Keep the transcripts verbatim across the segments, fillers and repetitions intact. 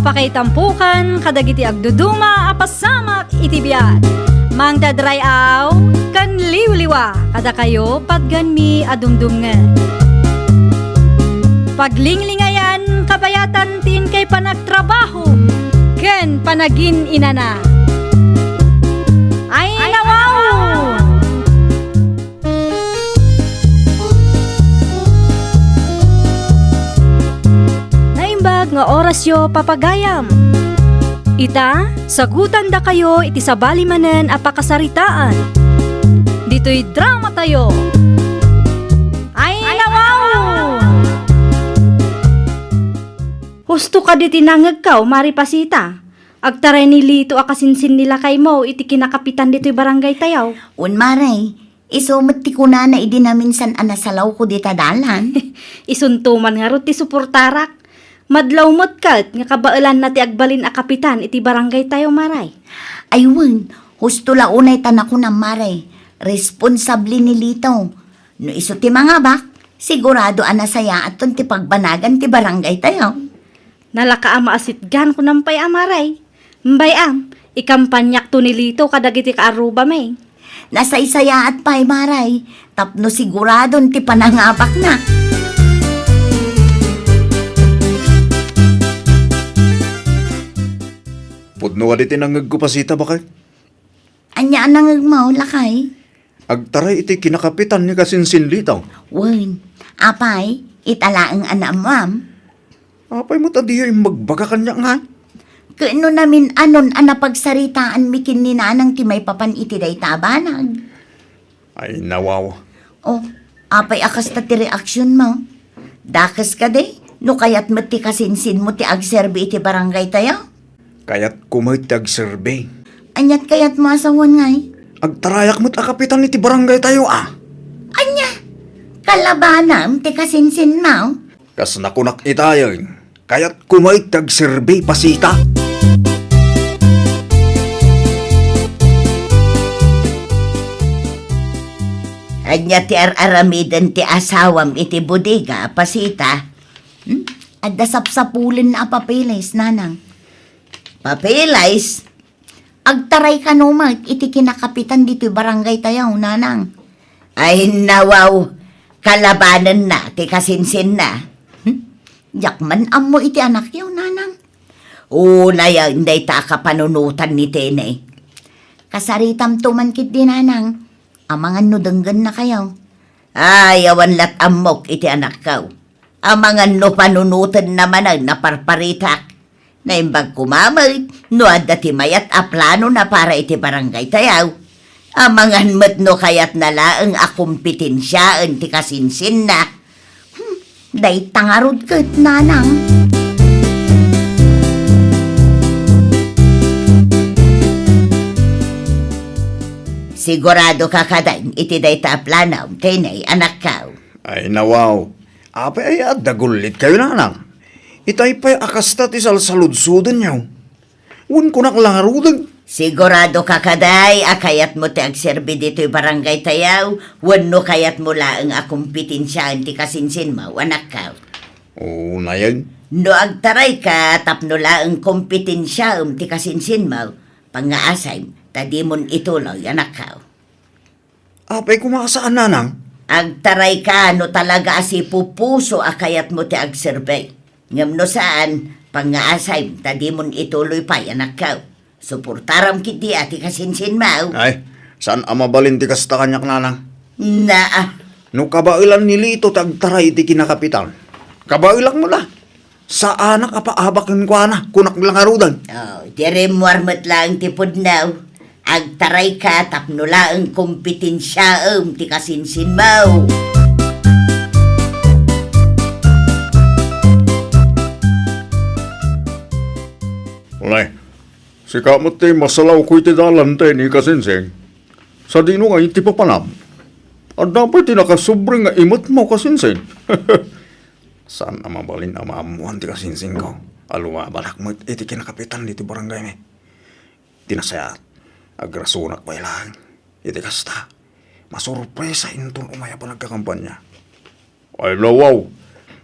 Pakaitampokan kadagiti agduduma a pasamak iti biag. Mangted ray-aw ken liwliwa kadakayo patganmi a dumdumngeg. Paglinglingayan kabayatan ti inkay panagtrabaho ken panagin-inana. Ay, nawaw! Naimbag nga orasyo, papagayam. Ita, sagutandakayo iti sabali manen a pakasaritaan. Ditoy dramatayo. Ay, nawaw! Husto kadi ti nangegkaw, Mari Pasita. Agtaray ni Lito a kasinsin ni lakaymo iti kinakapitan ditoy barangaytayo. Wen, Mari. Isu met ti kunana idi naminsan a nasalawko dita dalan. Isunto man ngarud ti suportarak. Madlaw met ket nga kabaelanna ti agbalin a kapitan iti barangaytayo, Mari. Ay wen, husto la unay ta nakunam, Mari. Responsable ni Lito. No isu ti mangabak, sigurado a nasayaatton ti pagbanagan ti barangaytayo. Nalaka a maasitgan, kunam pay a, Mari. Bay-am, ikampaniakto ni Lito kadagiti kaarrubami. Nasaysayaat pay, Mari, tapno siguradon ti panangabakna. Pudno kadi ti nangegko, Pasita, baket. Ania a nangegmo, lakay? Agtaray iti kinakapitan ni kasinsin Lito. Wen, apay, ita laeng a naammoam? Apay met a diyo imbagbaga kaniak ngay? Ket no namin-anon a napagsaritaanmi ken ni Nanang ti maipapan iti dayta a banag. Ay, nawaw. Oh, apay a kasta ti reaksionmo? Dakes kadi, no kayat met ti kasinsinmo ti agserbi iti barangaytayo? Kayatko met ti agserbi. Aniat kayatmo a sawen ngay? Agtarayak met a kapitan iti barangaytayo a. Ania? Kalabanam ti kasinsinmo? Kas nakunak itayen, kayatko met ti agserbi, Pasita. Ania ti ar-aramiden ti asawam iti bodega, Pasita? Hmm? Adda sapsapulenna a papeles, Nanang. Papeles? Agtaray kano met iti kinakapitan ditoy barangaytayo, Nanang. Ay, nawaw, kalabanenna ti kasinsinna. Hmm? Diak man ammo iti anakyo, Nanang. Unayen dayta a kapanunotan ni Tene. Kasaritamto man ketdi, Nanang. Amangan no denggennakayo. Ay, awan lat ammok iti anakko. Amangan no panunotenna manen a parparitak. Naimbag koma met no adda ti mayat a planona para iti barangaytayo. Amangan met no kayatna laeng a kompitensiaen ti kasinsinna. Hmm, dayta ngarud ket, Nanang. Sigurado ka kadi iti dayta a plano, Tene, anakko? Ay, nawaw. Apay aya adda gullit kayo, Nanang? Itay pay a kasta ti salsaludsodenyo. Wen, kunak la ngaruden. Sigurado ka kadi a kayatmo ti agserbi ditoy barangaytayo, wenno kayatmo laeng a kompitensiaen ti kasinsinmo, anakko? Unayen. No agtarayka tapno laeng kompitensiaem ti kasinsinmo, pangngaasayem ta dimon ituloy, anakko. Apay koma a saan, Nanang? Agtarayka no talaga a sipupuso a kayatmo ti agserbi. Ngem no saan, pangngaasayem ta dimon ituloy pay, anakko. Suportaram ketdi a ti kasinsinmo. Ay, saan a mabalin ti kasta kaniak, Nanang. Naa. No kabaelan ni Lito ti agtaray iti kinakapitan, kabaelak met la. Saanak a paabak kenkuana, kunak la ngaruden. Oh, ti rimmuar met laeng ti pudno. Agtarayka tapno laeng kompitensiaem ti kasinsinmo. Ulay, sika met ti masalawko iti dalan, Tene, kasinsin. Sadino ngay ti papanam? Adda pay ti nakasobring nga imetmo, kasinsin. Saan a mabalin a maammoan ti kasinsinko a lumabanak met iti kinakapitan ditoy barangaymi. Ti nasayaat, agrasunak pay laeng. Iti kasta, masurpresa inton umay a panagkakampanya. Ay, nawaw,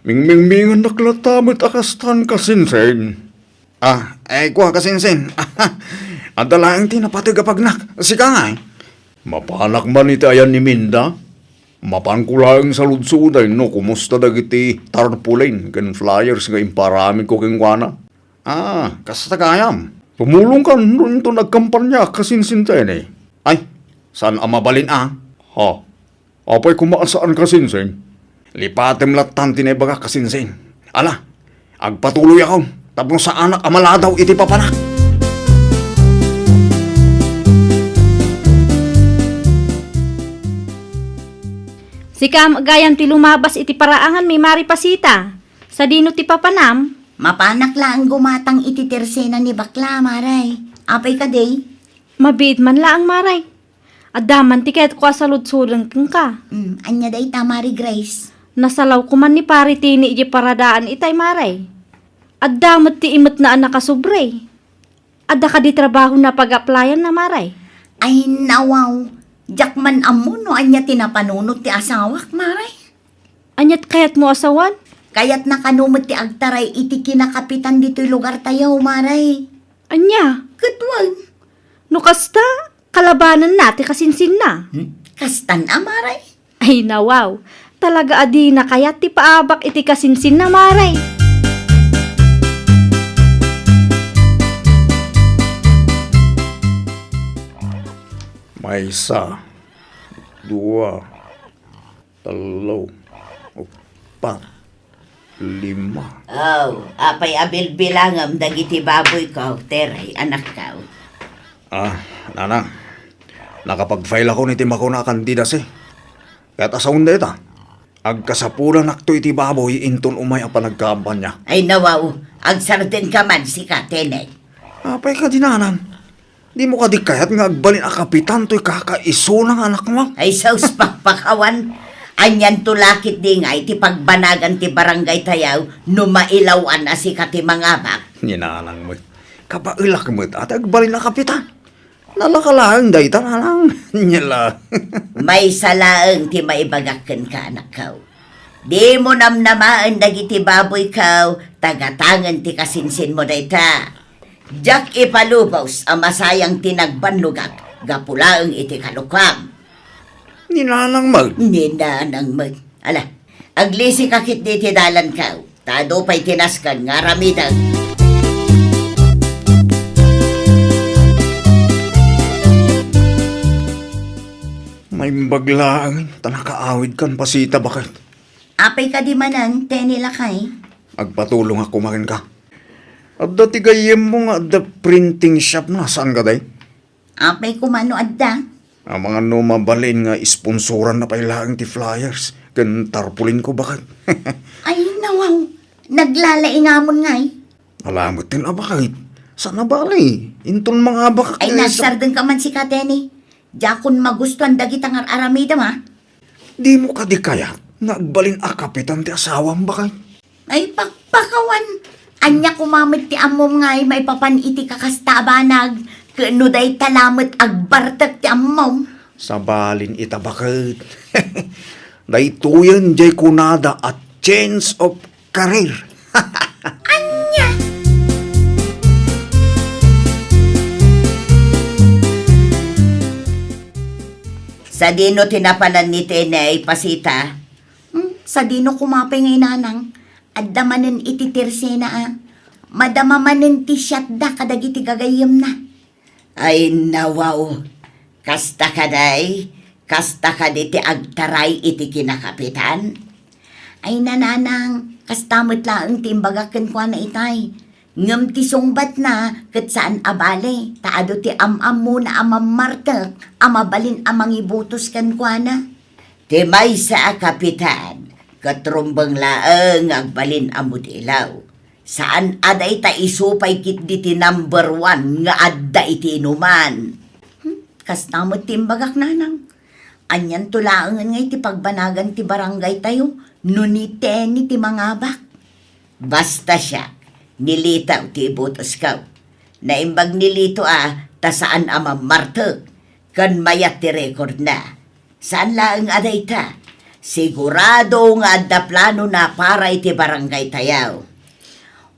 mingmingmingannak latta met a kastan, kasinsin. Ah, eh, kua, kasinsin. Adda laeng ti napateg a pagnak. Sika ngay? Mapanak man iti ayan ni Minda? Mapanko laeng saludsoden no kumusta dagiti tarpaulin ken flyers nga imparamidko kenkuana. Ah, kasta gayam. Tumulongkan no inton agkampaniaak, kasinsin, Teni. Ay, saan a mabalin a? Ha? Apay koma a saan, kasinsin? Lipatem lattan ti naibagak, kasinsin. Ala, agpatuloyakon tapno saanak a maladaw iti papanak. Sika met gayam ti lumabas iti paraanganmi, Mare Pasita. Sadino ti papanam? Mapanak laeng gumatang iti tersena ni bakla, Mare. Apay kadi? Mabiit man laeng, Mare. Adda man ti kayatko a saludsoden kenka. Mm, ania dayta, Mare Grace? Nasalaw koma ni Pare Teni idiay paradaan itay, Mare. Adda met ti imetna a nakasubli. Adda kadi trabahona a pag-applyan-na, Mare? Ay, nawaw. Diak man ammo no ania ti napanunot ti asawak, Mare. Ania ti kayatmo a sawen? Kayatna kano met ti agtaray iti kinakapitan ditoy lugartayo, Mare. Ania? Ket wen. No kasta, kalabanenna ti kasinsinna. Hmm? Kastan a, Mare? Ay, nawaw. Talaga a dina kayat ti paabak iti kasinsinna, Mare. Maysa, dua, tallo, uppat, lima. Oh, apay a bilbilangem dagiti baboyko, Teray, anakko? Ah, nanang, nakapag-file ako iti makuna a kandidasi. Ket asawen dayta, agkasapulanakto iti baboy inton umay a panagkampanya. Ay, nawaw, agsardengka man, sika, Teni. Apay kadi, nanang? Dimo kadi kayat nga agbalin a kapitan toy kakaisuna nga anakmo? Ay, sus, pakpakawan. Anianto la ketdi nga iti pagbanagan ti barangaytayo no mailaw-an a sika ti mangabak? Ni nanang met. Kabaelak met a ti agbalin a kapitan. Nalaka laeng dayta, nanang. Nia la. Maysa laeng ti maibagak kenka, anakko. Dimo namnamaen dagiti baboyko, ta gatangen ti kasinsinmo dayta. Diak ipalubos a masayang ti nagbannogak gapu laeng iti kalokuam. Ni nanang met. Ni nanang met. Ala, aglisika ketdi iti dalanko, ta adu pay ti nasken nga aramidek. Maimbag laeng ta nakaawidkan, Pasita, baket. Apay kadi manen, Teni lakay? Agpatulongak koma kenka. Adda ti gayyemmo nga adda printing shop na, saan kadi? Apay koma no adda? Amangan no mabalin nga isponsoranna pay laeng ti flyers ken tarpaulinko, baket. Ay, nawaw. Naglalaingamon ngay. Ala met ti abaket. Saan a bale. Inton mangabakak. Ay, nagsardengka man, sika, Teni. Diakon magustuan dagita nga ar-aramidem, a. Dimo kadi kayat nga agbalin a kapitan ti asawam, baket? Ay, pakpakawan. Ania koma met ti ammom nga ay maipapan iti kakasta a banag, ken no dayta la met agbartek ti ammom? Sabalin ita, baket. Daytoyen diay kunada a change of career. Ania? Sadino ti napanan ni Teni, Pasita? Hmm, sadino koma pay ngay, nanang? Adda manen iti tersena, a. Madama manen ti siatda kadagiti gagayyemna. Ay, nawaw. Kasta kadi? Kasta kadi ti agtaray iti kinakapitan? Ay, nanang, kasta met laeng ti imbagak kenkuana itay. Ngem ti sungbatna ket saan a bale, ta adu ti am-ammona a mammartek a mabalin a mangibotos kenkuana. Ti maysa a kapitan, ket rumbeng laeng nga agbalin a modelo. Saan a dayta isu pay ketdi ti number one nga adda iti inuman. Hmm, kasta met ti imbagak, nanang. Anianto laengen nga iti pagbanagan ti barangaytayo no ni Teni ti mangabak? Basta siak, ni Lito ti ibotosko. Naimbag ni Lito a ta saan a mammartek ken mayat ti rekordna. Saan laeng a dayta, sigurado nga adda planona para iti barangaytayo.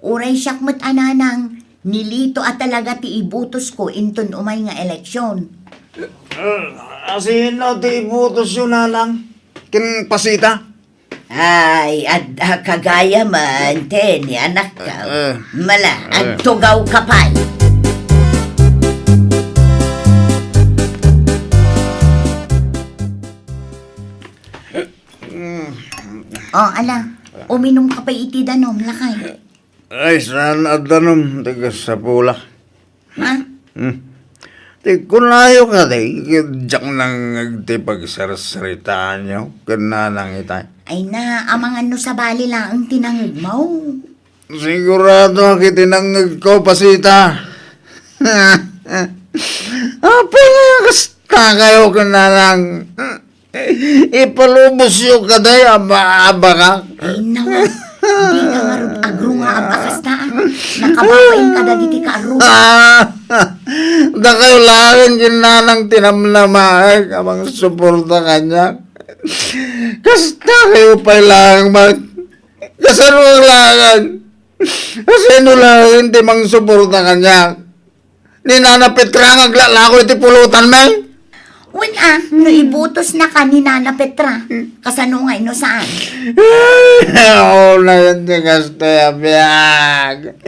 Uray siak met a, nanang, Ni Lito a talaga ti ibutosko inton umay nga eleksyon. Eh, asino ti ibutosyo, Nanang? Ken Pasita? Ay, adda ka gayam, Teni, anakko. Eh, eh. Mala, eh. Agtugawka pay. Mm. O, ala, uminumka pay iti danum, lakay. Ay, saan a danum ti kasapula? Ha? Hmm. Ti kunayo kadi, diak nangngeg ti pagsarsaritaanyo ken Nanang itay. Ay na, amangan no sabali laeng ti nangngegmo. Sigurado iti nangngegko, Pasita. Apay nga kasta kayo ken Nanang? Ipalubosyo kadi a maabakak. Ay, nawa. Dika ngarud agrungaag a kasta, a. Nakababain kadagiti kaarruba. Ah, dakayo laeng ken Nanang ti namnamaek a mangsuporta kaniak. Kasta kayo pay laeng man. Kasano laeng? Kasano laeng ti mangsuporta kaniak? Ni Nana Petra nga aglalako iti pulutanmi? Wen a, no ibutosnaka ni Nana Petra, kasano ngay no saan? Ay, awan ti kastoy a biag.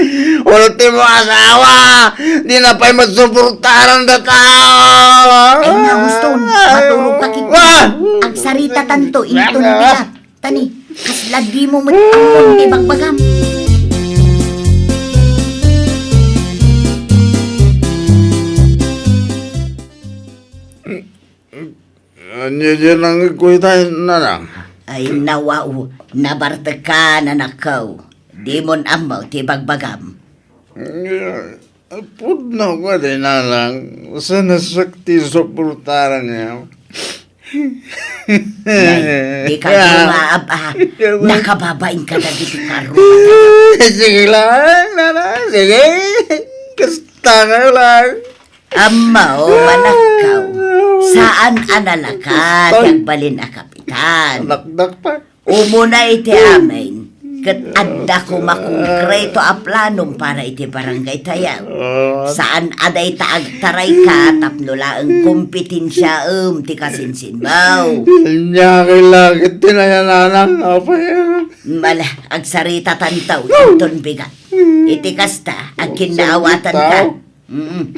Ultimo asawa, di na pay masuportaran da tao. Ay nga, Houston, maturog ka kit-, ah! Agsarita tanto, inton bigat. Tani, kasla dimo met ammon ti bagbagam. Ania diay nangngegko itay, Nanang? Ay, nawaw, nabartekka, anakko. Dimon ammo ti bagbagam. Pudno kadi, Nanang, sa nasakti suportaranyo. Nay, di ka gumaab, ah. Nakababain kadagiti kaarruba. Sige lang, Nanang, sige. Kasta nga lang. Ammo, manakkaw, saan a nalaka ti agbalin a kapitan. Nakdak pa. Umuna iti amin, ket adda koma konkreto a planom para iti barangay tayo. Saan a dayta agtarayka tapno laeng kompetensiaem ti kasinsinmo. Ania kay lakit ti nayananang, apay? Mala, agsarita tanto, inton bigat. Iti kasta, agkinnaawatanka. Mm.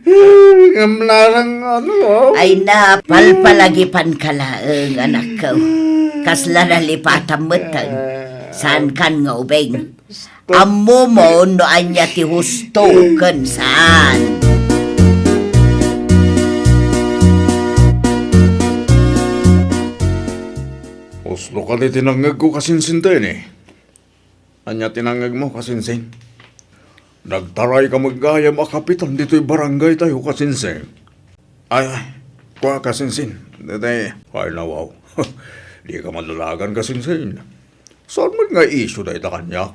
Ngem narang ano, oh. Ay na, palpalagipanka laeng, anakko. Kasla nalipatam metten. Saankan nga ubing? Ammomon no ania ti husto ken saan. Husto kadi ti nangngegko, kasinsin, Teni? Ania ti nangngegmo, kasinsin? Nagtarayka met gayam a kapitan ditoy barangay tayo, kasinsin. Ay, ay, kua, kasinsin. Daytay, ay, nawaw. Dika madalagan, kasinsin. Saan met nga isyu dayta kaniak?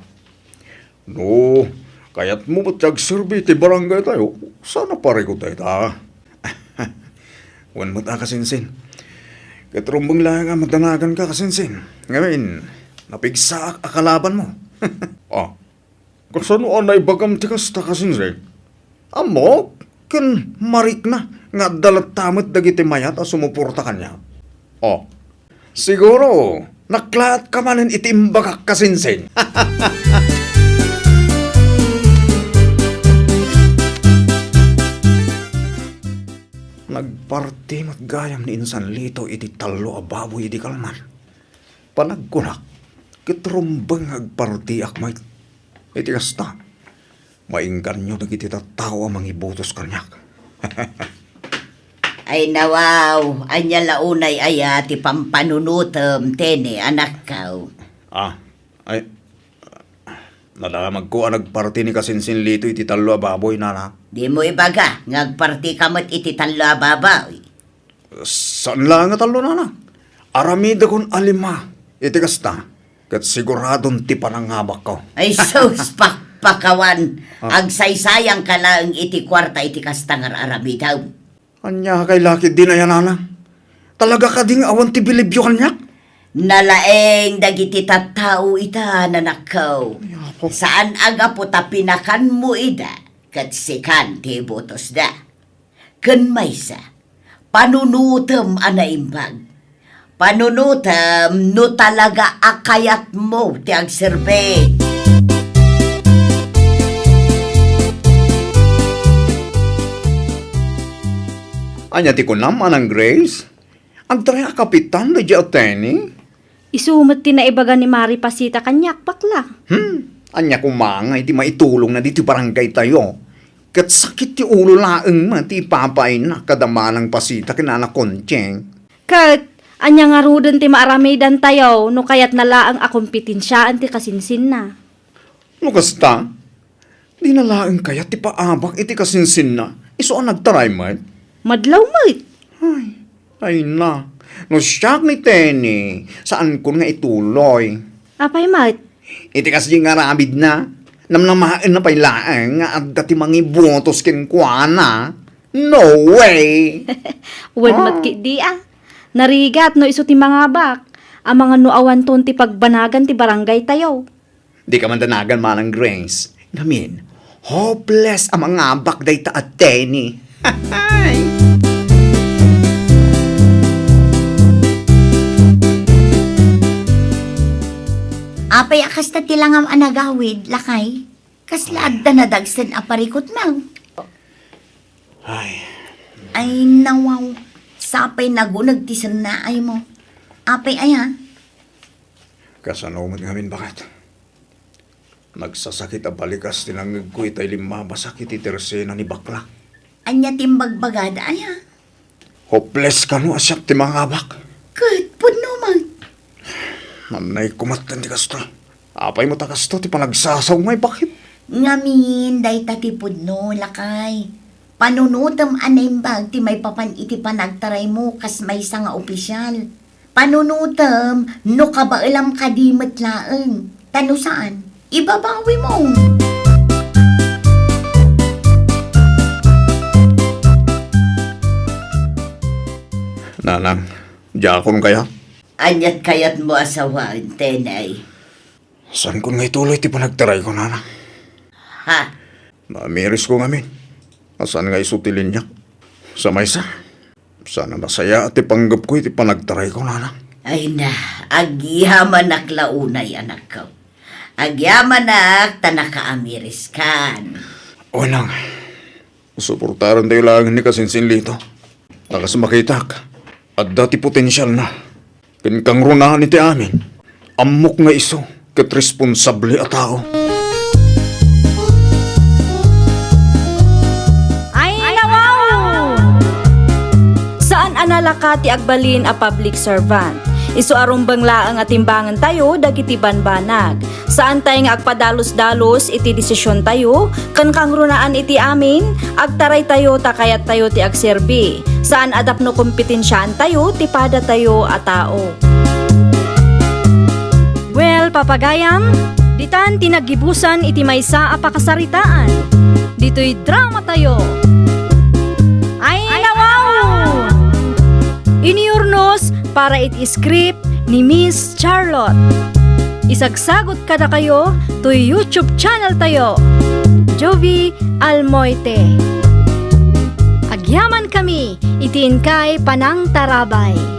No, kayatmo met ti agserbi ti barangay tayo, saan a parikut dayta. Wen met a, kasinsin. Ket rumbeng laeng a madanaganka, kasinsin. Ngamin, napigsaak a kalabanmo. Ah, kasano a naibagam ti kasta, kasinsin? Ammok, ken marikna nga adda latta met dagiti mayat a sumuporta kaniak. Oh, siguro, naklaatka manen iti imbagak, kasinsin. Nagparti met gayam ni Insan Lito iti tallo a baboy idi kalman. Panagkunak, ket rumbeng nga agpartiak met. Iti kasta, maingganyo dagiti tattao a mangibutos kaniak. Ay, nawaw, ania la unay aya ti pampanunotem, Teni, anakko? Ah, ay, nadamagko a nagparti ni kasinsin Lito iti tallo a baboy, nana. Dimo ibaga nga agpartika met iti tallo a baboy. Saan la nga tallo, nana. Aramidakon a lima iti kasta, ket siguradon ti panangabakko. Ay, sus, pakpakawan. Ah. Agsaysayangka laeng iti kuarta iti kasta nga ar-aramidem. Ania kay lakit di nayanana? Talaga kadi nga awan ti bilibyo kaniak? Nalaeng dagiti tattao ita, anakko. Ay, Apo. Saan a gapu ta pinakanmo ida, ket sikan ti ibutosda. Ken maysa, panunotem a naimbag. Panunotem no talaga a kayatmo ti agserbi. Ania ti kunam, Manang Grace? Agtaray a kapitan daydi a Tenny? Isu met ti naibaga ni Mari Pasita kaniak, bakla. Hmm, ania koma ngay ti maitulongna ditoy barangaytayo? Ket sakit ti ulo laeng met ti ipapaayna kada Manang Pasita ken Nana Conching. Ket ania ngaruden ti maaramidantayo no kayatna laeng a kompetensiaen ti kasinsinna? No kasta, dina laeng kayat ti paabak iti kasinsinna, isu a nagtaray met. Madlaw met. Ay, ay na. No siak ni Tenny, saankon nga ituloy. Apay met? Iti kasdi nga aramidna, namnamaenna pay laeng nga adda ti mangibutos kenkuana. No way! Wen Ah. met ketdi a. Narigat no isu ti mangabak. Amangan no awanton ti pagbanagan ti barangaytayo. Dika man danagan, Manang Grace. Ngamin, hopeless a mangabak dayta a Tenny. Apay a kasta ti langam a nagawid, lakay? Kasla adda nadagsen a parikutmo? Ay. Ay, nawaw. Sapay naguneg ti sennaaymo. Apay aya? Kasano met ngamin, baket? Nagsasakit a balikas ti nangngegko itay limmabasak iti tersena ni bakla. Ania ti imbagbagada aya? Hopeless kano a siak ti mangabak. Ket pudno met. Nannayko met ti kastoy. Apay met a kasto ti panagsasaw ngay, baket? Ngamin, dayta ti pudno, lakay. Panunotem a naimbag ti maipapan iti panagtaraymo kas maysa nga opisial. Panunotem no kabaelam kadi met laeng. Ta no saan, ibabawimo. Nanang, diakon kaya? Aniat kayatmo a sawaen, Tenny? Saankon nga ituloy ti panagtarayko, Nanang. Ha? Naamirisko ngamin. Saan nga isu ti liniak. Sa maysa, saan a nasayaat ti panggepko iti panagtarayko, Nanang. Ay na, agyamanak la unay, anakko. Agyamanak ta nakaamiriskan. O, Nang, suportarantayo laeng ni Kasinsinlito. Ta kas makitak, adda ti potensialna. Ken kangrunaan iti amin, ammok nga isu ket responsable a tao. Ay, nawaw! Saan a nalaka ti agbalin a public servant. Isu a rumbeng laeng a timbangentayo dagiti banbanag. Saantay nga agpadalus-dalus iti desisiontayo, ken kangrunaan iti amin, agtaraytayo ta kayattayo ti agserbi. Saan a tapno kompetensiaantayo ti padatayo a tao. Well, papagayam, ditan ti naggibusan iti maysa a pakasaritaan. Ditoy dramatayo. Ay, nawaw! Iniurnos para iti script ni Miss Charlotte. Isagsagot kadakayo toy YouTube channel tayo, Jovie Almoite. Agyamankami iti inkay panangtarabay.